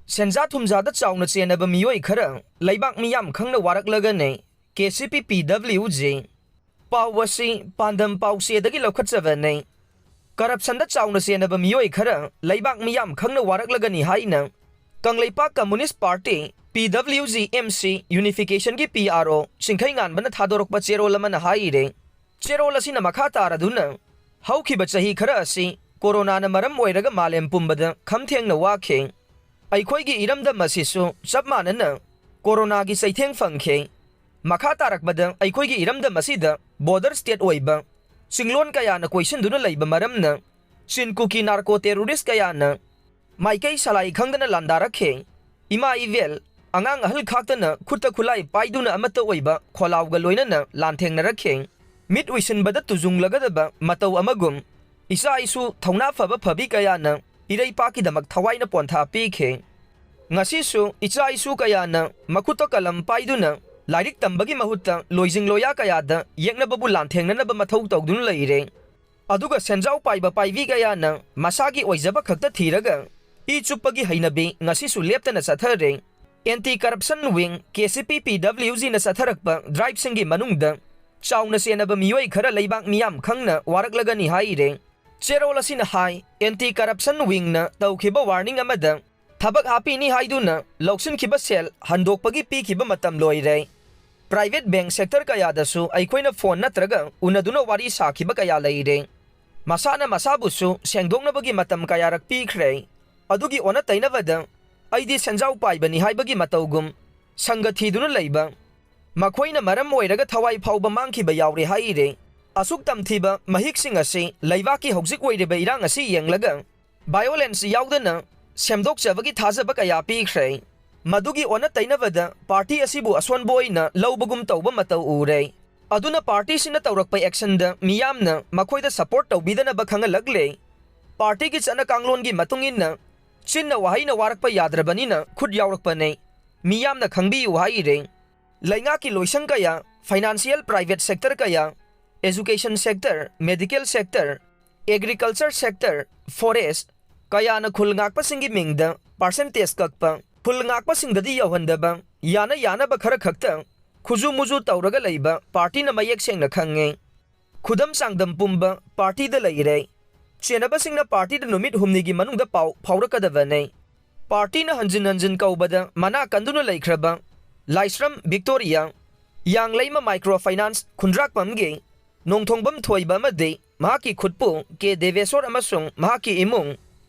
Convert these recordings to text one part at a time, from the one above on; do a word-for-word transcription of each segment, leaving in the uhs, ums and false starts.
ꯁꯦꯟꯖꯥ ꯊꯨꯝꯖꯥꯗ ꯆꯥꯎꯅ ꯆꯦꯟꯅꯕ ꯃꯤꯑꯣꯏ ꯈꯔ ꯂꯩꯕꯥꯛ ꯃꯤꯌꯥꯝ ꯈꯪꯅ ꯋꯥꯔꯛꯂꯒꯅꯤ꯫ ꯀꯦ ꯁꯤ ꯄꯤ ꯄꯤ ꯗꯕ꯭ꯂꯤꯎ ꯖꯤ꯫ ꯄꯥꯎ ꯑꯁꯤ ꯄꯥꯟꯗꯝ ꯄꯥꯎꯆꯦꯗꯒꯤ ꯂꯧꯈꯠꯆꯕꯅꯤ꯫ ꯀꯔꯞꯁꯟꯗ ꯆꯥꯎꯅ ꯆꯦꯟꯅꯕ ꯃꯤꯑꯣꯏ ꯈꯔ ꯂꯩꯕꯥꯛ ꯃꯤꯌꯥꯝ ꯈꯪꯅ ꯋꯥꯔꯛꯂꯒꯅꯤ ꯍꯥꯏꯅ ꯀꯪꯂꯩꯄꯥꯛ ꯀꯝꯃꯨꯅꯤꯁ꯭ꯠ ꯄꯥꯔꯇꯤ, ꯄꯤ W G M C, ꯌꯨꯅꯤꯐꯤꯀꯦꯁꯟꯒꯤ P R ꯑꯣ ꯆꯤꯡꯈꯩꯉꯥꯟꯕꯅ ꯊꯥꯗꯣꯔꯛꯄ ꯆꯦꯔꯣꯜ ꯑꯃꯅ ꯍꯥꯏꯔꯦ꯫ ꯆꯦꯔꯣꯜ ꯑꯁꯤꯅ ꯃꯈꯥ ꯇꯥꯔꯗꯨꯅ, ꯍꯧꯈꯤꯕ ꯆꯍꯤ ꯈꯔ ꯑꯁꯤ ꯀꯣꯔꯣꯅꯥꯅ ꯃꯔꯝ ꯑꯣꯏꯔꯒ ꯃꯥꯂꯦꯝ ꯄꯨꯝꯕꯗ ꯈꯝ ꯊꯦꯡꯅ ꯋꯥꯈꯤ꯫ ꯑꯩꯈꯣꯏꯒꯤ ꯏꯔꯝꯗꯝ ꯑꯁꯤꯁꯨ ꯆꯞ ꯃꯥꯟꯅꯅ ꯀꯣꯔꯣꯅꯥꯒꯤ ꯆꯩꯊꯦꯡ ꯐꯪꯈꯤ꯫ ꯃꯈꯥ ꯇꯥꯔꯛꯄꯗ ꯑꯩꯈꯣꯏꯒꯤ ꯏꯔꯝꯗꯝ ꯑꯁꯤꯗ ꯕꯣꯔꯗꯔ ꯁ꯭ꯇꯦꯠ ꯑꯣꯏꯕ ꯆꯤꯡꯂꯣꯟ ꯀꯌꯥꯅ ꯀꯣꯏꯁꯤꯟꯗꯨꯅ ꯂꯩꯕ ꯃꯔꯝꯅ ꯆꯤꯟ ꯀꯨꯀꯤ ꯅꯥꯔꯀꯣ ꯇꯦꯔꯣꯔꯤꯁ꯭ꯠ ꯀꯌꯥꯅ ꯃꯥꯏꯀꯩ ꯁꯂꯥꯏ ꯈꯪꯗꯅ ꯂꯥꯟꯗꯥꯔꯛꯈꯤ꯫ ꯏꯃꯥ ꯏꯕꯦꯜ, ꯑꯉꯥꯡ ꯑꯍꯜ ꯈꯥꯛꯇꯅ ꯈꯨꯠꯇ ꯈꯨꯠꯂꯥꯏ ꯄꯥꯏꯗꯨꯅ ꯑꯃꯠꯇ ꯑꯣꯏꯕ ꯈꯣꯜꯂꯥꯎꯒ ꯂꯣꯏꯅꯅ ꯂꯥꯟꯊꯦꯡꯅꯔꯛꯈꯤ꯫ ꯃꯤꯠ ꯎꯏꯁꯤꯟꯕꯗ ꯇꯨꯖꯨꯡꯂꯒꯗꯕ ꯃꯇꯧ ꯑꯃꯒꯨꯝ, ꯏꯆꯥ ꯏꯁꯨ ꯊꯧꯅꯥ ꯐꯕ ꯐꯕꯤ ꯀꯌꯥꯅ ꯏꯔꯩꯄꯥꯛꯀꯤꯗꯃꯛ ꯊꯋꯥꯏꯅ ꯄꯣꯟꯊꯥ ꯄꯤꯈꯤ꯫ ꯉꯁꯤꯁꯨ ꯏꯆꯥ ꯏꯁꯨ ꯀꯌꯥꯅ ꯃꯈꯨꯠꯇ ꯀꯂꯝ ꯄꯥꯏꯗꯨꯅ ꯂꯥꯏꯔꯤꯛ ꯇꯝꯕꯒꯤ ꯃꯍꯨꯠꯇ ꯂꯣꯏꯖꯤꯡ ꯂꯣꯌꯥ ꯀꯌꯥꯗ ꯌꯦꯛꯅꯕꯕꯨ ꯂꯥꯟꯊꯦꯡꯅꯅꯕ ꯃꯊꯧ ꯇꯧꯗꯨꯅ ꯂꯩꯔꯦ꯫ ꯑꯗꯨꯒ ꯁꯦꯟꯖꯥꯎ ꯄꯥꯏꯕ ꯄꯥꯏꯕꯤ ꯀꯌꯥꯅ ꯃꯁꯥꯒꯤ ꯑꯣꯏꯖꯕ ꯈꯛꯇ ꯊꯤꯔꯒ ꯏ ꯆꯨꯞꯄꯒꯤ ꯍꯩꯅꯕꯤ ꯉꯁꯤꯁꯨ ꯂꯦꯞꯇꯅ ꯆꯠꯊꯔꯦ꯫ Anti corruption wing, K C P ꯄꯤ ꯗꯕ꯭ꯂꯤꯎ ꯖꯤꯅ ꯆꯠꯊꯔꯛꯄ ꯗ꯭ꯔꯥꯏꯚꯁꯤꯡꯒꯤ ꯃꯅꯨꯡꯗ ꯆꯥꯎꯅ ꯆꯦꯟꯅꯕ ꯃꯤꯑꯣꯏ ꯈꯔ ꯂꯩꯕꯥꯛ ꯃꯤꯌꯥꯝ ꯈꯪꯅ ꯋꯥꯔꯛꯂꯒꯅꯤ ꯍꯥꯏꯔꯦ꯫ ꯆꯦꯔꯣꯜ ꯑꯁꯤꯅ ꯍꯥꯏ, ꯑꯦꯟꯇꯤ ꯀꯔꯞꯁꯟ ꯋꯤꯡꯅ ꯇꯧꯈꯤꯕ ꯋꯥꯔꯅꯤꯡ ꯑꯃꯗ ꯊꯕꯛ ꯍꯥꯞꯄꯤꯅꯤ ꯍꯥꯏꯗꯨꯅ ꯂꯧꯁꯤꯟꯈꯤꯕ ꯁꯦꯜ ꯍꯟꯗꯣꯛꯄꯒꯤ ꯄꯤꯈꯤꯕ ꯃꯇꯝ ꯂꯣꯏꯔꯦ꯫ ꯄ꯭ꯔꯥꯏꯚꯦꯠ ꯕꯦꯡꯛ ꯁꯦꯛꯇꯔ ꯀꯌꯥꯗꯁꯨ ꯑꯩꯈꯣꯏꯅ ꯐꯣꯟ ꯅꯠꯇ꯭ꯔꯒ ꯎꯅꯗꯨꯅ ꯋꯥꯔꯤ ꯁꯥꯈꯤꯕ ꯀꯌꯥ ꯂꯩꯔꯦ꯫ ꯃꯁꯥꯅ ꯃꯁꯥꯕꯨꯁꯨ ꯁꯦꯡꯗꯣꯛꯅꯕꯒꯤ ꯃꯇꯝ ꯀꯌꯥꯔꯛ ꯄꯤꯈ꯭ꯔꯦ꯫ ꯑꯗꯨꯒꯤ ꯑꯣꯟꯅ ꯇꯩꯅꯕꯗ ꯑꯩꯗꯤ ꯁꯦꯟꯖꯥꯎ ꯄꯥꯏꯕꯅꯤ ꯍꯥꯏꯕꯒꯤ ꯃꯇꯧꯒꯨꯝ ꯁꯪꯒ ꯊꯤꯗꯨꯅ ꯂꯩꯕ, ꯃꯈꯣꯏꯅ ꯃꯔꯝ ꯑꯣꯏꯔꯒ ꯊꯋꯥꯏ ꯐꯥꯎꯕ ꯃꯥꯡꯈꯤꯕ ꯌꯥꯎꯔꯦ ꯍꯥꯏꯔꯦ꯫ ꯑꯁꯨꯛ ꯇꯝꯊꯤꯕ ꯃꯍꯤꯛꯁꯤꯡ ꯑꯁꯤ ꯂꯩꯕꯥꯛꯀꯤ ꯍꯧꯖꯤꯛ ꯑꯣꯏꯔꯤꯕ ꯏꯔꯥꯡ ꯑꯁꯤ ꯌꯦꯡꯂꯒ ꯚꯥꯏꯑꯣꯂꯦꯟꯁ ꯌꯥꯎꯗꯅ ꯁꯦꯝꯗꯣꯛꯆꯕꯒꯤ ꯊꯥꯖꯕ ꯀꯌꯥ ꯄꯤꯈ꯭ꯔꯦ꯫ ꯃꯗꯨꯒꯤ ꯑꯣꯟꯅ ꯇꯩꯅꯕꯗ ꯄꯥꯔꯇꯤ ꯑꯁꯤꯕꯨ ꯑꯁꯣꯟꯕ ꯑꯣꯏꯅ ꯂꯧꯕꯒꯨꯝ ꯇꯧꯕ ꯃꯇꯧ ꯎꯔꯦ꯫ ꯑꯗꯨꯅ ꯄꯥꯔꯇꯤꯁꯤꯅ ꯇꯧꯔꯛꯄ ꯑꯦꯛꯁꯟꯗ ꯃꯤꯌꯥꯝꯅ ꯃꯈꯣꯏꯗ ꯁꯄꯣꯔꯠ ꯇꯧꯕꯤꯗꯅꯕ ꯈꯪꯍꯜꯂꯛꯂꯦ꯫ ꯄꯥꯔꯇꯤꯒꯤ ꯆꯠꯅ ꯀꯥꯡꯂꯣꯟꯒꯤ ꯃꯇꯨꯡ ꯏꯟꯅ ꯆꯤꯟꯅ ꯋꯥꯍꯩꯅ ꯋꯥꯔꯛꯄ ꯌꯥꯗ꯭ꯔꯕꯅꯤꯅ ꯈꯨꯠ ꯌꯥꯎꯔꯛꯄꯅꯦ꯫ ꯃꯤꯌꯥꯝꯅ ꯈꯪꯕꯤꯌꯨ ꯍꯥꯏꯔꯦ꯫ ꯂꯩꯉꯥꯛꯀꯤ ꯂꯣꯏꯁꯪ ꯀꯌꯥ, ꯐꯥꯏꯅꯥꯟꯁꯤꯌꯦꯜ ꯄ꯭ꯔꯥꯏꯚꯦꯠ ꯁꯦꯛꯇꯔ ꯀꯌꯥ, education sector, medical sector, agriculture sector, forest, ꯀꯌꯥꯅ ꯈꯨꯜ ꯉꯥꯛꯄꯁꯤꯡꯒꯤ ꯃꯤꯡꯗ percentage ꯀꯛꯄ, ꯈꯨꯜ ꯉꯥꯛꯄꯁꯤꯡꯗꯗꯤ ꯌꯧꯍꯟꯗꯕ, ꯌꯥꯅ ꯌꯥꯅꯕ ꯈꯔ ꯈꯛꯇ ꯈꯨꯖꯨ ꯃꯨꯖꯨ ꯇꯧꯔꯒ ꯂꯩꯕ ꯄꯥꯔꯇꯤꯅ ꯃꯌꯦꯛ ꯁꯦꯡꯅ ꯈꯪꯉꯦ꯫ ꯈꯨꯗꯝ ꯆꯥꯡꯗꯝ ꯄꯨꯝꯕ ꯄꯥꯔꯇꯤꯗ ꯂꯩꯔꯦ꯫ ꯆꯦꯟꯅꯕꯁꯤꯡꯅ ꯄꯥꯔꯇꯤꯗ ꯅꯨꯃꯤꯠ ꯍꯨꯝꯅꯤꯒꯤ ꯃꯅꯨꯡꯗ ꯄꯥꯎ ꯐꯥꯎꯔꯛꯀꯗꯕꯅꯦ꯫ ꯄꯥꯔꯇꯤꯅ ꯍꯟꯖꯤꯟ ꯍꯟꯖꯤꯟ ꯀꯧꯕꯗ ꯃꯅꯥ ꯀꯟꯗꯨꯅ ꯂꯩꯈ꯭ꯔꯕ ꯂꯥꯏꯁ꯭ꯔꯝ ꯕꯤꯛꯇꯣꯔꯤꯌꯥ, ꯌꯥꯡꯂꯩꯃ ꯃꯥꯏꯀ꯭ꯔꯣ ꯐꯥꯏꯅꯥꯟꯁ ꯈꯨꯟꯗ꯭ꯔꯥꯛꯄꯝꯒꯤ ꯅꯣꯡꯊꯣꯡꯕꯝ ꯊꯣꯏꯕ ꯑꯃꯗꯤ ꯃꯍꯥꯛꯀꯤ ꯈꯨꯠꯄꯨ ꯀꯦ ꯗꯦꯕꯦꯁꯣꯔ ꯑꯃꯁꯨꯡ ꯃꯍꯥꯛꯀꯤ ꯏꯃꯨꯡ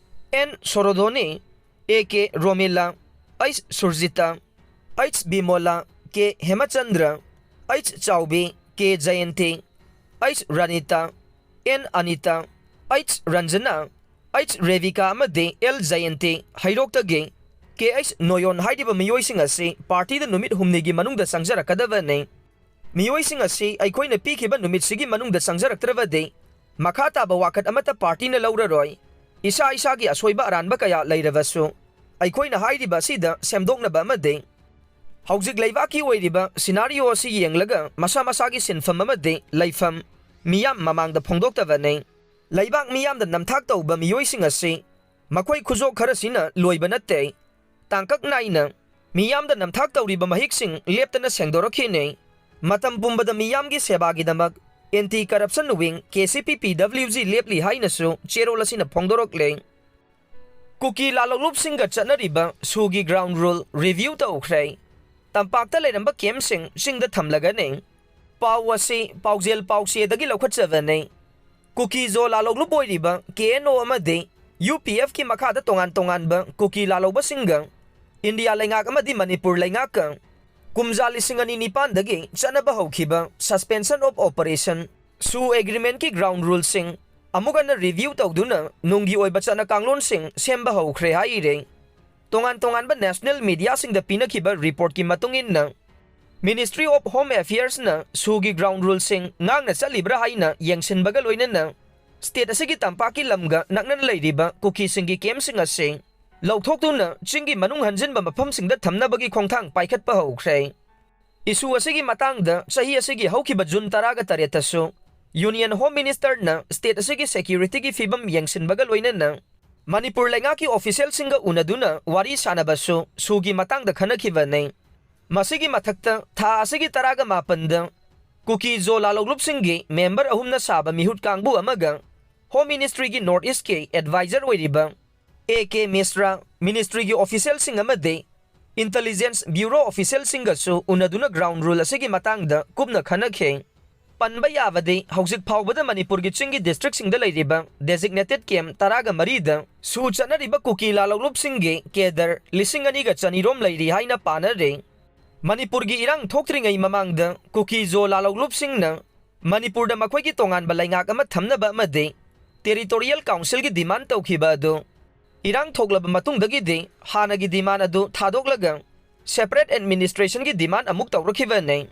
N Sorodoni, A K Romila, H Surjita, H Bimola, K Hemchandra, H Chaobi, K Jayanti, H Ranita, N Anita, H Ranjana, H Rebika ꯑꯃꯗꯤ ꯑꯦꯜ ꯖꯌꯟꯇꯤ ꯍꯩꯔꯣꯛꯇꯒꯤ ꯀꯦ ꯑꯩꯆ ꯅꯣꯌꯣꯟ ꯍꯥꯏꯔꯤꯕ ꯃꯤꯑꯣꯏꯁꯤꯡ ꯑꯁꯤ ꯄꯥꯔꯇꯤꯗ ꯅꯨꯃꯤꯠ ꯍꯨꯝꯅꯤꯒꯤ ꯃꯅꯨꯡꯗ ꯆꯪꯖꯔꯛꯀꯗꯕꯅꯤ꯫ ꯃꯤꯑꯣꯏꯁꯤꯡ ꯑꯁꯤ ꯑꯩꯈꯣꯏꯅ ꯄꯤꯈꯤꯕ ꯅꯨꯃꯤꯠꯁꯤꯒꯤ ꯃꯅꯨꯡꯗ ꯆꯪꯖꯔꯛꯇ꯭ꯔꯕꯗꯤ ꯃꯈꯥ ꯇꯥꯕ ꯋꯥꯀꯠ ꯑꯃꯠꯇ ꯄꯥꯔꯇꯤꯅ ꯂꯧꯔꯔꯣꯏ꯫ ꯏꯁꯥ ꯏꯁꯥꯒꯤ ꯑꯁꯣꯏꯕ ꯑꯔꯥꯟꯕ ꯀꯌꯥ ꯂꯩꯔꯕꯁꯨ ꯑꯩꯈꯣꯏꯅ ꯍꯥꯏꯔꯤꯕ ꯑꯁꯤꯗ ꯁꯦꯝꯗꯣꯛꯅꯕ ꯑꯃꯗꯤ ꯍꯧꯖꯤꯛ ꯂꯩꯕꯥꯛꯀꯤ ꯑꯣꯏꯔꯤꯕ ꯁꯤꯅꯥꯔꯤꯑꯣ ꯑꯁꯤ ꯌꯦꯡꯂꯒ ꯃꯁꯥ ꯃꯁꯥꯒꯤ ꯁꯤꯟꯐꯝ ꯑꯃꯗꯤ ꯂꯩꯐꯝ ꯃꯤꯌꯥꯝ ꯃꯃꯥꯡꯗ ꯐꯣꯡꯗꯣꯛꯇꯕꯅꯤ꯫ ꯂꯩꯕꯥꯛ ꯃꯤꯌꯥꯝꯗ ꯅꯝꯊꯥꯛ ꯇꯧꯕ ꯃꯤꯑꯣꯏꯁꯤꯡ ꯑꯁꯤ ꯃꯈꯣꯏ ꯈꯨꯖꯣꯛ ꯈꯔꯁꯤꯅ ꯂꯣꯏꯕ ꯅꯠꯇꯦ꯫ ꯇꯥꯡꯀꯛ ꯅꯥꯏꯅ ꯃꯤꯌꯥꯝꯗ ꯅꯝꯊꯥꯛ ꯇꯧꯔꯤꯕ ꯃꯍꯤꯛꯁꯤꯡ ꯂꯦꯞꯇꯅ ꯁꯦꯡꯗꯣꯔꯛꯈꯤꯅꯤ꯫ ꯃꯇꯝ ꯄꯨꯝꯕꯗ ꯃꯤꯌꯥꯝꯒꯤ ꯁꯦꯕꯥꯒꯤꯗꯃꯛ Anti Corruption Wing, ꯀꯦ ꯁꯤ ꯄꯤ ꯄꯤ ꯗꯕ꯭ꯂꯤꯎ ꯖꯤ, ꯂꯦꯞꯂꯤ ꯍꯥꯏꯅꯁꯨ ꯆꯦꯔꯣꯜ ꯑꯁꯤꯅ ꯐꯣꯡꯗꯣꯔꯛꯂꯦ꯫ ꯀꯨꯀꯤ ꯂꯥꯂꯣꯛꯂꯨꯞꯁꯤꯡꯒ ꯆꯠꯅꯔꯤꯕ ꯁꯨꯒꯤ ground rule review ꯇꯧꯈ꯭ꯔꯦ꯫ ꯇꯝꯄꯥꯛꯇ ꯂꯩꯔꯝꯕ ꯀꯦꯝꯞꯁꯤꯡ ꯆꯤꯡꯗ ꯊꯝꯂꯒꯅꯤ꯫ ꯄꯥꯎ ꯑꯁꯤ ꯄꯥꯎꯖꯦꯜ ꯄꯥꯎꯆꯦꯗꯒꯤ ꯂꯧꯈꯠꯆꯕꯅꯤ꯫ ꯀꯨꯀꯤ ꯖꯣ ꯂꯥꯂꯣꯛꯂꯨꯞ ꯑꯣꯏꯔꯤꯕ ꯀꯦ ꯑꯦꯟ ꯑꯣ ꯑꯃꯗꯤ ꯌꯨ ꯄꯤ ꯑꯦꯐꯀꯤ ꯃꯈꯥꯗ ꯇꯣꯉꯥꯟ ꯇꯣꯉꯥꯟꯕ ꯀꯨꯀꯤ ꯂꯥꯂꯧꯕꯁꯤꯡꯒ ꯏꯟꯗꯤꯌꯥ ꯂꯩꯉꯥꯛ ꯑꯃꯗꯤ ꯃꯅꯤꯄꯨꯔ ꯂꯩꯉꯥꯛꯀ ꯀꯨꯝꯖꯥ ꯂꯤꯁꯤꯡ ꯑꯅꯤ ꯅꯤꯄꯥꯟꯗꯒꯤ ꯆꯠꯅꯕ ꯍꯧꯈꯤꯕ Suspension of Operation, ꯁꯨ ꯑꯦꯒ꯭ꯔꯤꯃꯦꯟꯠꯀꯤ ground ruleꯁꯤꯡ ꯑꯃꯨꯛ ꯍꯟꯅ review ꯇꯧꯗꯨꯅ ꯅꯨꯡꯒꯤ ꯑꯣꯏꯕ ꯆꯠꯅ ꯀꯥꯡꯂꯣꯟꯁꯤꯡ ꯁꯦꯝꯕ ꯍꯧꯈ꯭ꯔꯦ ꯍꯥꯏꯔꯦ꯫ ꯇꯣꯉꯥꯟ ꯇꯣꯉꯥꯟꯕ national mediaꯁꯤꯡꯗ ꯄꯤꯅꯈꯤꯕ reportꯀꯤ ꯃꯇꯨꯡ ꯏꯟꯅ, Ministry of Home Affairsꯅ ꯁꯨꯒꯤ ground ruleꯁꯤꯡ ꯉꯥꯛꯅ ꯆꯠꯂꯤꯕ꯭ꯔꯥ ꯍꯥꯏꯅ ꯌꯦꯡꯁꯤꯟꯕꯒ ꯂꯣꯏꯅꯅ state ꯑꯁꯤꯒꯤ ꯇꯝꯄꯥꯛꯀꯤ ꯂꯝꯒ ꯅꯛꯅꯅ ꯂꯩꯔꯤꯕ ꯀꯨꯀꯤꯁꯤꯡꯒꯤ campꯁꯤꯡ ꯑꯁꯤ ꯂꯧꯊꯣꯛꯇꯨꯅ ꯆꯤꯡꯒꯤ ꯃꯅꯨꯡ ꯍꯟꯖꯤꯟꯕ ꯃꯐꯝꯁꯤꯡꯗ ꯊꯝꯅꯕꯒꯤ ꯈꯣꯡꯊꯥꯡ ꯄꯥꯏꯈꯠꯄ ꯍꯧꯈ꯭ꯔꯦ꯫ Issue ꯑꯁꯤꯒꯤ ꯃꯇꯥꯡꯗ ꯆꯍꯤ ꯑꯁꯤꯒꯤ ꯍꯧꯈꯤꯕ June ꯇꯔꯥꯒ ꯇꯔꯦꯠꯇꯁꯨ Union Home Ministerꯅ state ꯑꯁꯤꯒꯤ securityꯒꯤ ꯐꯤꯕꯝ ꯌꯦꯡꯁꯤꯟꯕꯒ ꯂꯣꯏꯅꯅ ꯃꯅꯤꯄꯨꯔ ꯂꯩꯉꯥꯛꯀꯤ ꯑꯣꯐꯤꯁꯤꯌꯦꯜꯁꯤꯡꯒ ꯎꯅꯗꯨꯅ ꯋꯥꯔꯤ ꯁꯥꯟꯅꯕꯁꯨ ꯁꯨꯒꯤ ꯃꯇꯥꯡꯗ ꯈꯟꯅꯈꯤꯕꯅꯤ꯫ ꯃꯁꯤꯒꯤ ꯃꯊꯛꯇ ꯊꯥ ꯑꯁꯤꯒꯤ ꯇꯔꯥꯒ ꯃꯥꯄꯟꯗ ꯀꯨꯀꯤ ꯖꯣ ꯂꯥꯂꯣꯛꯂꯨꯞꯁꯤꯡꯒꯤ ꯃꯦꯝꯕꯔ ꯑꯍꯨꯝꯅ ꯁꯥꯕ ꯃꯤꯍꯨꯠ ꯀꯥꯡꯕꯨ ꯑꯃꯒ ꯍꯣꯝ ꯃꯤꯅꯤꯁꯇ꯭ꯔꯤꯒꯤ ꯅꯣꯔꯠ ꯏꯁꯀꯤ ꯑꯦꯗꯚꯥꯏꯖꯔ ꯑꯣꯏꯔꯤꯕ ꯑꯦ ꯀꯦ ꯃꯤꯁ꯭ꯔꯥ, ꯃꯤꯅꯤꯁꯇ꯭ꯔꯤꯒꯤ ꯑꯣꯐꯤꯁꯤꯌꯦꯜꯁꯤꯡ ꯑꯃꯗꯤ ꯏꯟꯇꯦꯂꯤꯖꯦꯟꯁ ꯕ꯭ꯌꯨꯔꯣ ꯑꯣꯐꯤꯁꯤꯌꯦꯜꯁꯤꯡꯒꯁꯨ ꯎꯅꯗꯨꯅ ꯒ꯭ꯔꯥꯎꯟ ꯔꯨꯜ ꯑꯁꯤꯒꯤ ꯃꯇꯥꯡꯗ ꯀꯨꯞꯅ ꯈꯟꯅꯈꯤ꯫ ꯄꯟꯕ ꯌꯥꯕꯗꯤ, ꯍꯧꯖꯤꯛ ꯐꯥꯎꯕꯗ ꯃꯅꯤꯄꯨꯔꯒꯤ ꯆꯤꯡꯒꯤ ꯗꯤꯁꯇ꯭ꯔꯤꯛꯁꯤꯡꯗ ꯂꯩꯔꯤꯕ ꯗꯦꯖꯤꯒꯅꯦꯇꯦꯗ ꯀꯦꯝꯞ ꯇꯔꯥꯒ ꯃꯔꯤꯗ ꯁꯨ ꯆꯠꯅꯔꯤꯕ ꯀꯨꯀꯤ ꯂꯥꯂꯣꯛꯂꯨꯞꯁꯤꯡꯒꯤ ꯀꯦꯗꯔ ꯂꯤꯁꯤꯡ ꯑꯅꯤꯒ ꯆꯅꯤꯔꯣꯝ ꯂꯩꯔꯤ ꯍꯥꯏꯅ ꯄꯥꯅꯔꯤ꯫ ꯃꯅꯤꯄꯨꯔꯒꯤ ꯏꯔꯥꯡ ꯊꯣꯛꯇ꯭ꯔꯤꯉꯩ ꯃꯃꯥꯡꯗ ꯀꯨꯀꯤ ꯖꯣ ꯂꯥꯂꯣꯛꯂꯨꯞꯁꯤꯡꯅ ꯃꯅꯤꯄꯨꯔꯗ ꯃꯈꯣꯏꯒꯤ ꯇꯣꯉꯥꯟꯕ ꯂꯩꯉꯥꯛ ꯑꯃ ꯊꯝꯅꯕ ꯑꯃꯗꯤ ꯇꯦꯔꯤꯇꯣꯔꯤꯌꯦꯜ ꯀꯥꯎꯟꯁꯤꯜꯒꯤ ꯗꯤꯃꯥꯟ ꯇꯧꯈꯤꯕ ꯑꯗꯨ ꯏꯔꯥꯡ ꯊꯣꯛꯂꯕ ꯃꯇꯨꯡꯗꯒꯤꯗꯤ ꯍꯥꯟꯅꯒꯤ ꯗꯤꯃꯥꯟ ꯑꯗꯨ ꯊꯥꯗꯣꯛꯂꯒ ꯁꯦꯄꯔꯦꯠ ꯑꯦꯗꯃꯤꯅꯤꯁꯇ꯭ꯔꯦꯁꯟꯒꯤ ꯗꯤꯃꯥꯟ ꯑꯃꯨꯛ ꯇꯧꯔꯛꯈꯤꯕꯅꯤ꯫